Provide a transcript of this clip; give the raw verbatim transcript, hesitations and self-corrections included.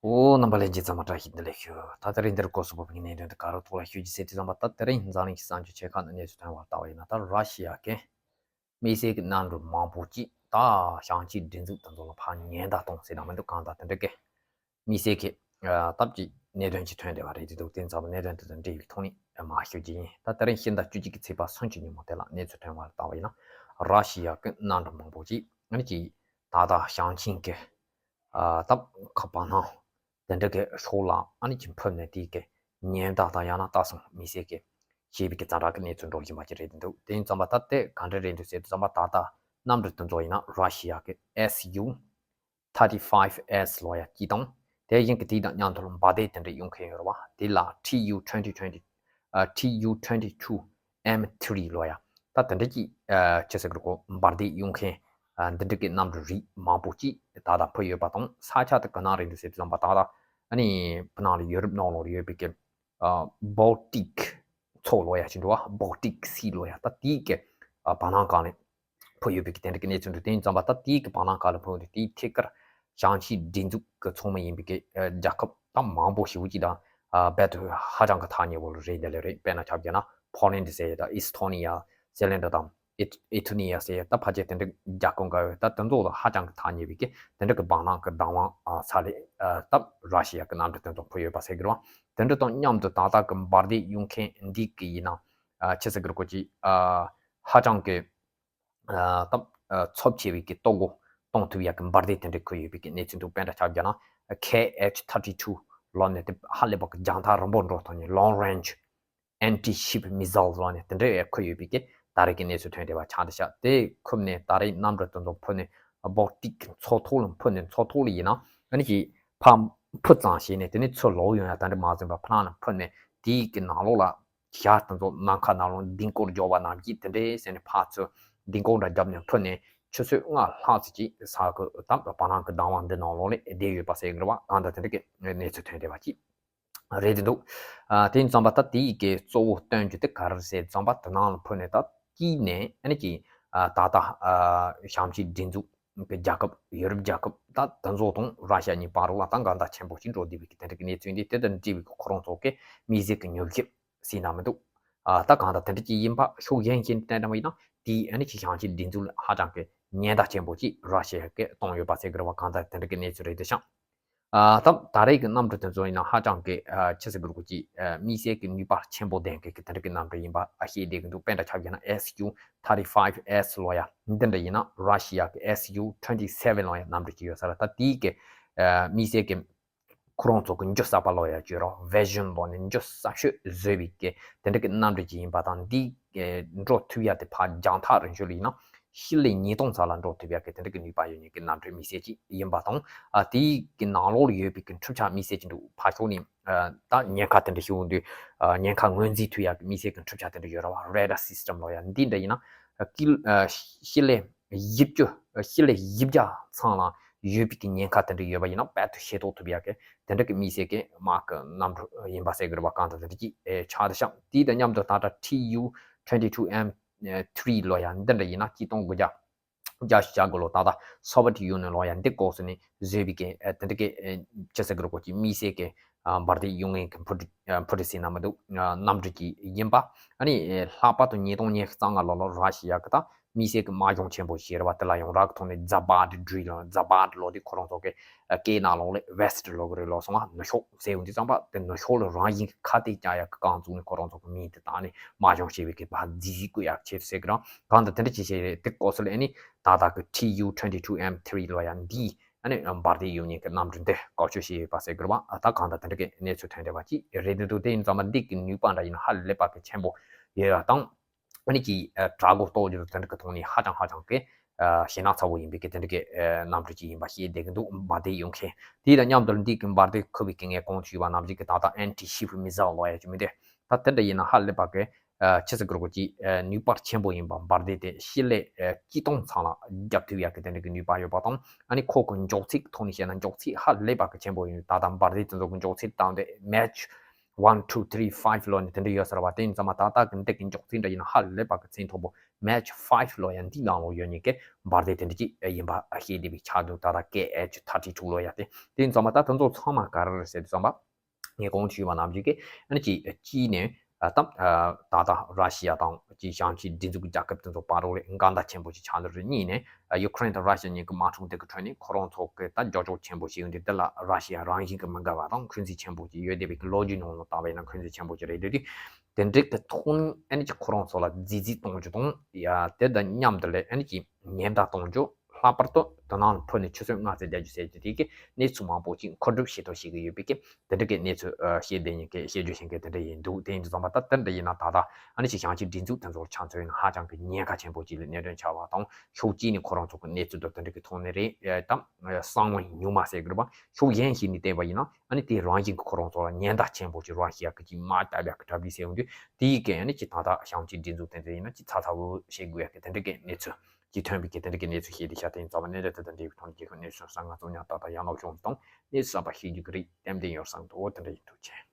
ཨོ། རྣམ་པ་ལྷན་རྒྱས་ཚང་མ་བཀྲ་ཤིས་བདེ་ལེགས་ཞུ། ད་དེ་རིང་འདིར་སྐོར་སོགས་པ་གི་གནད་དོན་དེ་ག་རུ་ཐོག་ལ་ཤོད་ཀྱི་ཟེར་དུས་ཙམ་པ། ད་དེ་རིང་འཛམ་གླིང་གི་གསར་འགྱུར་ཆེ་ཁག་ནང་གནས་ཚུལ་ཐོན་པར་ལྟ་བ་ཡིན་ན། ད་ར་ཤི་ཡ་གི་དམིགས་བསལ་གྱི་གནམ་གྲུ་མང་པོ་ཅིག་ད་ཞིང་ཆེན་སྒྲིག་འཛུགས་དེ་ཚོ་ལ་ཕར་ཉེན་བརྡ་གཏོང་ཟེར་ན་མི་འདུག་གང་ལྟར་དེ་འདྲ་གི་དམིགས་བསལ་གྱི་སྟབས་ཀྱི་གནད་དོན་ཅིག་ཐོན་བསྡད་པ་རེད། དེ་འདུག་དེ་ཙམ་གནད་དོན་དེ་དང་འབྲེལ་བའི་ཐོག་ནས་མར་ཞུ་རྒྱུ་ཡིན། ད་དེ་རིང་ཕྱི་ཟླ་བཅུ་གཅིག་གི་ཚེས་པ་སུམ་ཅུ་ཉིན་མོ་དེ་ལ་གནས་ཚུལ་ཐོན་པར་ལྟ་བ་ཡིན་ན། ར་ཤི་ཡ་གི་གནམ་གྲུ་མང་པོ་ཅིག་ཨ་ནི་ཅིག་ད་ལྟ་ཞིང་ཆེན་གྱི་ཨ་སྟབས་ཁ་བར་སྣང་དེ་འདྲ་གི་ཕྱོགས་ལ་ཨ་ནི་ཅིག་འཕུར་ནས་དེའི་གི་ཉེན་བརྡ་དང་ཡང་ན་ལྟ་སྲུང་དམིགས་བསལ་གྱི་ཞེས་པའི་གི་ཛ་དྲག་གི་གནས་ཚུལ་འགྲོ་བཞིན་པ་ཅིག་རེད་འདུག་དེ་ཡིན་ཙམ་པ་ད་དེ་ག་འདྲ་རེད་འདུག་ཟེར་དུས་ཙམ་པ། ད་ལྟ་གནམ་གྲུ་དེ་ཚོ་ཡིན་ན་ར་ཤི་ཡ་གི་S U thirty five S ལོ་ཡ་གཅིག་དང་། དེ་བཞིན་གྱི་དེ་དང་མཉམ་དུ་འབར་མདེལ་དེ་འདྲ་གཡུག་མཁན་ཡོད་རེད་བ། དེ་ལ་T U twenty twenty ཨ་T U twenty two M three ལོ་ཡ། ད་དེ་འདྲ་གྱི་ཨ་ཅི་ཟེར་དགོས་རེད། འབར་མདེལ་གཡུག་མཁན་ཨ་འདི་འདྲ་གི་གནམ་གྲུ་རིགས་མང་པོ་ཅིག་ད་ལྟ་འཕུར་ཡོད་པ་དང་། ས་ཆ་དེ་ག་ན་རེད་འདུག་ཟེར་དུས་ཙམ་པ། ད་ལྟ་ཨ་ནི་བོད་ནང་ལ་ཡོ་རོབ་ནང་ལོགས་ལ་ཡོད་པའི་གི་ཨ་Baltic མཚོ་ལོ་ཡ་ཅིག་འདུག་བ། Baltic Sea ལོ་ཡ། ད་དེའི་གི་ཨ་བར་སྣང་སྒང་ལ་འཕུར་ཡོད་པའི་གི་དེ་འདྲ་གི་གནས་ཚུལ་འདུག་དེ་ཡིན་ཙམ་པ་ད་དེའི་གི་བར་སྣང་སྒང་ལ་འཕུར་ཡོད་དུས། དེའི་ཐད་ཀར་ཞིང་ཆེན་སྒྲིག་འཛུགས་ཀྱི་ཚོགས་མི་ཡིན་པའི་གི་ཨ་རྒྱལ་ཁབ་ད་མང་པོ་ཞེ་པོ་ཅིག་དང་ཨ་རྦད་དེ་ཧ་ཅང་གི་ཐག་ཉེ་བོ་ལ་རེད། འདི་ལ་རེད། དཔེར་ན་ཆ་བཞག་ན་Poland ཟེར་ཡ་དང་Estonia ཟེར་ལེ་འདྲ་དང་། ཨེ་ཨེ་ཐུ་ནི་ཡ་ཟེར་ཡ། ད་ཕལ་ཆེར་དེ་འདྲ་རྒྱལ་ཁབ་འགའ་ཡོད། ད་དེ་ཚོ་ལ་ཧ་ཅང་གི་ཐག་ཉེ་བའི་གི་དེ་འདྲ་གི་བར་སྣང་གི་བདག་དབང་ཨ་ས་ལས་ཨ་ད་ར་ཤི་ཡ་གི་གནམ་གྲུ་དེ་ཚོ་འཕུར་ཡོད་པ་ཟེར་གི་རེད་བ། དེ་འདྲ་དང་མཉམ་དུ་ད་ལྟ་གི་འབར་མདེལ་གཡུག་མཁན་འདི་གི་ཡིན་ན་ཨ་ཅི་ཟེར་གི་རེད་གོ་ཅིག་ཨ་ཧ་ཅང་གི་ཨ་ད་ཨ་ཚབས་ཆེ་བའི་གི་གཏོར་རྒོལ་གཏོང་ཐུབ་ཡ་གི་འབར་མདེལ་དེ་འདྲ་འཁོར་ཡོད་པའི་གི་གནས་ཚུལ་འདུག་དཔེར་ན་ཆ་བཞག་ན་K H thirty two ལོ་ནས་དེ་ཧ་ལས་པ་གི་རྒྱང་ཐག་རིང་པོ་འགྲོ་ཐུབ་ནས་long range anti ship missile ལོ་ནས་དེ་འདྲ་ཡ་འཁོར་ཡོད་པའི་གི་ད་རེས་ཀྱི་གནས་ཚུལ་ཐོན་བསྡད་པ་ཆགས་བསྡད་ཤག་དེ་འཁོར་ནས་ད་རེས་གནམ་གྲུ་དེ་ཚོ་འཕུར་ནས་Baltic མཚོ་ཐོག་ལ་འཕུར་ནས། མཚོ་ཐོག་ལ་ཡིན་ན་ཨ་ནི་ཅིག་ཕར་འཕུར་ཙམ་བྱས་ནས་དེ་ནས་ཚུར་ལོག་ཡོང་ཡ་ད་འདྲ་མ་བཟོས་པ། ཕར་ནང་ལ་འཕུར་ནས་དེའི་གི་ནང་ལོགས་ལ་ཞག་དེ་ཚོ་ནམ་མཁའ་ནང་ལོགས་ལྡིང་སྐོར་རྒྱོབ་པ་ནང་བཞིན་དེ་འདྲ་ཟེར་ནས་ཕར་ཚུར་ལྡིང་སྐོར་འདྲ་བརྒྱབ་ནས་འཕུར་ནས་ཆུ་ཚོད་ལྔ་ལྷག་ཙམ་ཅིག་ས་ཁུལ་དང་བར་སྣང་གི་བདག་དབང་འདི་ནང་ལོགས་ལ་བསྡད་ཡོད་པ་ཟེར་གི་རེད་བ། གང་ལྟར་དེ་འདྲ་གི་གནས་ཚུལ་ཐོན་བསྡད་པ་ཅིག་རེད་འདུག་ཨ་དེ་ཡིན་ཙམ་པ་ད་དེ་ཡི་གི་གཙོ་བོ་སྟོན་རྒྱུ་དེ་ག་རེ་རེད་ཟེར་ཙམ་པ། དེ་ནང་ལ་འཕུར་ནས་ད་དཀྱིལ་ནས་ཨ་ནི་ཅིག་ཨ་ད་ལྟ་ཨ་ཞིང་ཆེན་སྒྲིག་འཛུགས་ཀྱི་རྒྱལ་ཁབ་ཡོ་རོབ་རྒྱལ་ཁབ་ད་དེ་ཚོ་དང་ར་ཤི་ཡ་གཉིས་བར་ལ་ད་འགལ་ཟླ་ཆེན་པོ་ཞིག་འགྲོ་བསྡད་པའི་གི་དེ་འདྲ་གི་གནས་ཚུལ་འདི། དེ་དང་འབྲེལ་བའི་གི་ཁོ་རང་ཚོ་གི་དམིགས་བསལ་གི་མྱུལ་ཞིབ་ཟེར་ན་མི་འདུག་ཨ་ད་གང་ལྟར་དེ་འདྲ་ཅིག་ཡིན་པ། ཕྱོགས་གཞན་ཞིག་ནས་བལྟས་པ་ཡིན་ན་དེ་ཨ་ནི་ཅིག་ཞིང་ཆེན་སྒྲིག་འཛུགས་ལ་ཧ་ཅང་གི་ཉེན་བརྡ་ཆེན་པོ་ཅིག་ར་ཤི་ཡ་གིས་བཏང་ཡོད་པ་ཟེར་གི་རེད་བ། གང་ལྟར་དེ་འདྲ་གི་གནས་ཚུལ་རེད་འདུག་ཤག་ཨ་ད་ད་རེས་ཀྱི་གནམ་གྲུ་དེ་ཚོ་ཡིན་ན་ཧ་ཅང་གི་ཨ་ཅི་ཟེར་དགོས་རེད་གོ་ཅིག་ཨ་དམིགས་བསལ་གྱི་ནུས་པ་ཆེན་པོ་ལྡན་གྱི་གི་དེ་འདྲ་གི་གནམ་གྲུ་ཡིན་པ་ཨ་ཤེས་བསྡད་ཀྱི་འདུག་དཔེར་ན་ཆ་བཞག་ན་S U thirty five S ལོ་ཡ་འདི་འདྲ་ཡིན་ན། ར་ཤི་ཡ་གི་S U twenty seven ལོ་ཡ་གནམ་གྲུ་ཅིག་ཡོད་ས་རེད། ད་དེའི་གི་ཨ་དམིགས་བསལ་གྱི་ཁོ་རང་ཚོ་གི་འཇུ་ས་པ་ལོ་ཡ་ཅིག་ཡོད་རེད། Vision ལོ་ནས་འཇུ་ས་ཤོས་བཟོས་པའི་གི་དེ་འདྲ་གི་གནམ་གྲུ་ཅིག་ཡིན་པ་དང་། འདི་གི་འགྲོ་ཐུབ་ཡ་དེ་ཕར་རྒྱང་ཐག་རིང་ཤོས་ལ་ཡིན་ན་ཕྱི་ལོ་ཉིས་སྟོང་ཙམ་ལ་འགྲོ་ཐུབ་ཡ་གི་དེ་འདྲ་གི་ནུས་པ་ཡོད་མཁན་གྱི་གནམ་གྲུ་དམིགས་བསལ་ཅིག་ཡིན་པ་དང་། ཨ་དེའི་གི་ནང་ལོགས་ལ་ཡོད་པའི་གི་འཕྲུལ་ཆས་དམིགས་བསལ་ཅིག་འདུག་ཕར་ཕྱོགས་ནས་ཨ་ད་ཉེན་ཁ་དེ་འདྲ་ཞིག་འོང་དུས་ཨ་ཉེན་ཁ་ངོས་འཛིན་ཐུབ་ཡ་གི་དམིགས་བསལ་གི་འཕྲུལ་ཆས་དེ་འདྲ་ཡོད་རེད་བ། Radar system ལོ་ཡ་འདི་འདྲ་ཡིན་ན་ཨ་ཀི་ཨ་ཕྱི་ལོ་བཞི་བཅུ་ཨ་ཕྱི་ལོ་བཞི་བརྒྱ་ཚང་ལ་ཡོད་པའི་གི་ཉེན་ཁ་དེ་འདྲ་ཡོད་པ་ཡིན་ན་རྦད་དེ་ཤེས་རྟོགས་ཐུབ་ཡ་གི་དེ་འདྲ་གི་དམིགས་བསལ་གི་དམག་གི་གནམ་གྲུ་ཡིན་པ་ཟེར་གི་རེད་བ། གང་ལྟར་དེ་འདྲ་ཅིག་ཨེ་ཆགས་བསྡད་ཤག་དེ་དང་མཉམ་དུ་ད་ལྟ་T U twenty two M three ལོ་ཡ་འདི་འདྲ་ཡིན་ན་གཅིག་སྟོང་དགུ་བརྒྱ་བརྒྱད་ཅུ་གྱ་དགུ་ལོ་ད་ལྟ་Soviet Union ལོ་ཡ་འདི་སྐབས་སུ་ནས་བཟོས་པའི་གི་ཨེ་དེ་འདྲ་གི་ཨེ་ཅི་ཟེར་གི་རེད་གོ་ཅིག་དམིགས་བསལ་གི་ཨ་འབར་མདེལ་གཡུག་མཁན་གྱི་འཕུར་འཕུར་གྲུ་ཟེར་ན་མི་འདུག་གནམ་གྲུ་ཅིག་ཡིན་པ། ཨ་ནི་ལྷག་པར་དུ་ཉིས་སྟོང་ཉི་ཤུ་རྩ་ལྔ་ལོ་ལ་ར་ཤི་ཡ་གི་ད་དམིགས་བསལ་གྱི་དམག་སྦྱོང་ཆེན་པོ་ཞིག་རེད་བ། དེ་ལ་ཡང་རག་ཐོག་ནས་Zapad drill ལ། Zapad ལོ་དེ་ཁོ་རང་ཚོ་གི་སྐད་ནང་ལོགས་ལ་Vest ལབ་གི་རེད། ལབ་སོང་ང་ནུབ་ཕྱོགས་ཟེར་ཡོང་དུས་ཙམ་པ་དེ་ནུབ་ཕྱོགས་ལ་རང་བཞིན་གྱི་ཁ་གཏད་བཅག་ཡ་གི་རྐང་བཙུགས་ནས་ཁོ་རང་ཚོ་གི་མིང་དེ་བཏགས་ནས་དམག་སྦྱོང་བྱེད་པའི་གི་ཕར་རྫིག་རྫིག་བཀོད་ཡ་བྱེད་ཟེར་གི་རང་། གང་ལྟར་དེ་འདྲ་ཅིག་བྱས་རེད། དེ་སྐབས་སུ་ལ་ཨ་ནི་ད་ལྟ་གི་T U twenty two M three ལོ་ཡ་འདི་ཨ་ནི་འབར་མདེལ་གཡུག་མཁན་གྱི་གནམ་གྲུ་འདི་བཀོལ་སྤྱོད་བྱས་ཡོད་པ་ཟེར་གི་རེད་བ། ད་གང་ལྟར་དེ་འདྲ་གི་གནས་ཚུལ་ཐོན་བསྡད་པ་ཅིག་རེད་འདུག་དེ་ཡིན་ཙང་མ་འདི་གི་ནུས་པ་འདྲ་ཡིན་ན་ཧ་ལས་པ་གི་ཆེན་པོ་ཡོད་ཡ་དང་། ཨ་ནི་ཀྱི་ཨ་དྲག་པོ་གཏོར་རྒྱུ་དེ་འདྲ་གི་ཐོག་ནས་ཧ་ཅང་ཧ་ཅང་གི་ཨ་ཞེད་སྣང་ཚ་པོ་ཡིན་པའི་གི་དེ་འདྲ་གི་ཨ་གནམ་གྲུ་ཅིག་ཡིན་པ་ཤེས་བསྡད་ཀྱི་འདུག་འབར་མདེལ་གཡུག་མཁན། དེ་དང་མཉམ་དུ་འདི་གི་འབར་མདེལ་འཁོར་བའི་གི་ངས་གོང་དུ་ཞུས་པ་ནང་བཞིན་གི་ད་ལྟ་anti ship missile ལབ་ཡ་ཅིག་མི་འདུག་ད་དེ་འདྲ་ཡིན་ན་ཧ་ལས་པ་གི་ཨ་ཆི་ཟེར་དགོས་རེད་གོ་ཅིག་ཨ་ནུས་པ་ཆེན་པོ་ཡིན་པ། འབར་མདེལ་དེ་ཕྱི་ལོ་ཨ་གཅིག་སྟོང་ཚང་ལ་རྒྱབ་ཐུབ་ཡ་གི་དེ་འདྲ་གི་ནུས་པ་ཡོད་པ་དང་། ཨ་ནི་ཁོ་གི་མགྱོགས་ཚད་ཐོག་ནས་བཤད་ན་མགྱོགས་ཚད་ཧ་ལས་པ་གི་ཆེན་པོ་ཡིན། ད་ལྟ་འབར་མདེལ་དེ་ཚོ་གི་མགྱོགས་ཚད་བཏང་སྟེ་Mach one two three five ལོ་ནས་དེ་འདྲ་ཡོད་ཟེར་བ་དེ་ཡིན་ཙང་མ་ད་ལྟ་གི་འདི་གི་མགྱོགས་ཚད་འདྲ་ཡིན་ན་ཧ་ལས་པ་གི་ཚད་མཐོ་པོ་Mach five ལོ་ཡང་འདི་ནང་ལོགས་ཡོད་མཁན་གི་འབར་མདེལ་དེ་འདྲ་ཅིག་ཡིན་པ་ཤེས་བདེ་བའི་ཆ་དུ་ད་ལྟ་K H thirty two ལོ་ཡ་དེ་དེ་ཡིན་ཙང་མ་ད་དེ་ཚོ་ཚང་མ་ག་རེ་རེད་ཟེར་དུས་ཙམ་པ། ངས་གོང་དུ་ཞུས་པ་ནང་བཞིན་གྱི་ཨ་ནི་ཅིག་གཅིག་ནས་ད་ད་ལྟ་ར་ཤི་ཡ་དང་ཅིག་ཞང་ཆེན་སྒྲིག་འཛུགས་ཀྱི་རྒྱལ་ཁབ་དེ་ཚོ་བར་ལ་འགལ་ཟླ་ཆེན་པོ་ཞིག་ཆགས་འདུག་རེད། གཉིས་ནས་ཡུ་ཀེ་རེན་དང་ར་ཤི་ཡ་གཉིས་ཀྱི་དམག་འཁྲུག་དེ་གི་ཁྲོད་ནས་ཁོ་རང་ཚོ་གི་ད་འགྱུར་ལྡོག་ཆེན་པོ་ཞིག་ཡོང་དུས་དེ་ལ་ར་ཤི་ཡ་རང་བཞིན་གྱི་མི་དགའ་བ་དང་འཁོན་འཛིན་ཆེན་པོ་ཞིག་ཡོད་བསྡད་པའི་གི་ལོ་རྒྱུས་ནང་ལ་བལྟས་པ་ཡིན་ན་འཁོན་འཛིན་ཆེན་པོ་ཞིག་རེད་འདུག་དེ་འདྲའི་གི་ཐོག་ནས་ཨ་ནི་ཅིག་ཁོ་རང་ཚོ་ལ་རྫིས་རྫིས་གཏོང་རྒྱུ་དང་ཡ་དེ་དང་མཉམ་དུ་ལས་ཨ་ནི་ཅིག་ཉེན་བརྡ་གཏོང་རྒྱུ། ལྷག་པར་དུ་དེ་ནང་ཕུད་ནས་ཆུ་ཚོད་ལྔ་ཙམ་བསྡད་རྒྱུ་ཟེར་རྒྱུ་དེ་གི་གནས་ཚུལ་མང་པོ་ཅིག་མཁོ་སྒྲུབ་བྱེད་ཐབས་བྱེད་ཀྱི་ཡོད་པའི་གི་དེ་འདྲ་གི་གནས་ཚུལ་ཨ་བཤད་བསྡད་མཁན་གི་བཤད་རྒྱུ་ཞིག་གི་དེ་འདྲ་ཡིན་འདུག་དེ་ཡིན་དུས་ཙམ་པ་ད་དེ་འདྲ་ཡིན་ན་ད་ལྟ་ཨ་ནི་ཅིག་ཞང་ཆེན་སྒྲིག་འཛུགས་དེ་ཚོར་ཆ་མཚོན་ཡིན་ན་ཧ་ཅང་གི་ཉེན་ཁ་ཆེན་པོ་ཅིག་ལ་གནད་དོན་ཆགས་པ་དང་ཕྱོགས་གཅིག་ནས་ཁོ་རང་ཚོ་གི་གནས་ཚུལ་དང་དེ་འདྲ་གི་ཐོག་ནས་རེད་ཨ་ད་གསང་བ་ཉུང་མ་ཟེར་གི་རེད་པ། ཕྱོགས་གཞན་ཞིག་ནས་བལྟས་པ་ཡིན་ན་ཨ་ནི་དེ་རང་བཞིན་གི་ཁོ་རང་ཚོ་ལ་ཉེན་བརྡ་ཆེན་པོ་ཅིག་ར་ཤི་ཡ་གི་ཅིག་དམག་བཏབ་ཡག་གི་གྲ་སྒྲིག་ཟེར་ཡོང་དུས་དེ་ཡི་གི་ཨ་ནི་ཅིག་ད་ལྟ་ཞང་ཆེན་སྒྲིག་འཛུགས་དེ་ཚོ་ཡིན་ན་ཅིག་ཚ་ཚ་བོ་བཤད་དགོས་ཡག་གི་དེ་འདྲ་གི་གནས་ཚུལ། ཀྱིས་ཐོན་པའི་གི་དེ་འདྲ་གི་གནས་ཚུལ་ཞིག་རེད་ཤག་དེ་ཡིན་ཙང་མ་གནད་དོན་དེ་འདྲ་གི་གནས་ཚུལ་གསར་ང་ཚོ་ཉག་ཏག་ཏག་ཡང་ལོག་བྱུང་དང་གནས་ཚུལ་གསར་པ་ཤེས་རྒྱུ་གི་རེད། ཏན་ཏན་ཡོད་བསམ་འདུག་འོ་དེ་འདྲ་ཡིན། ཐུགས་རྗེ་ཆེ།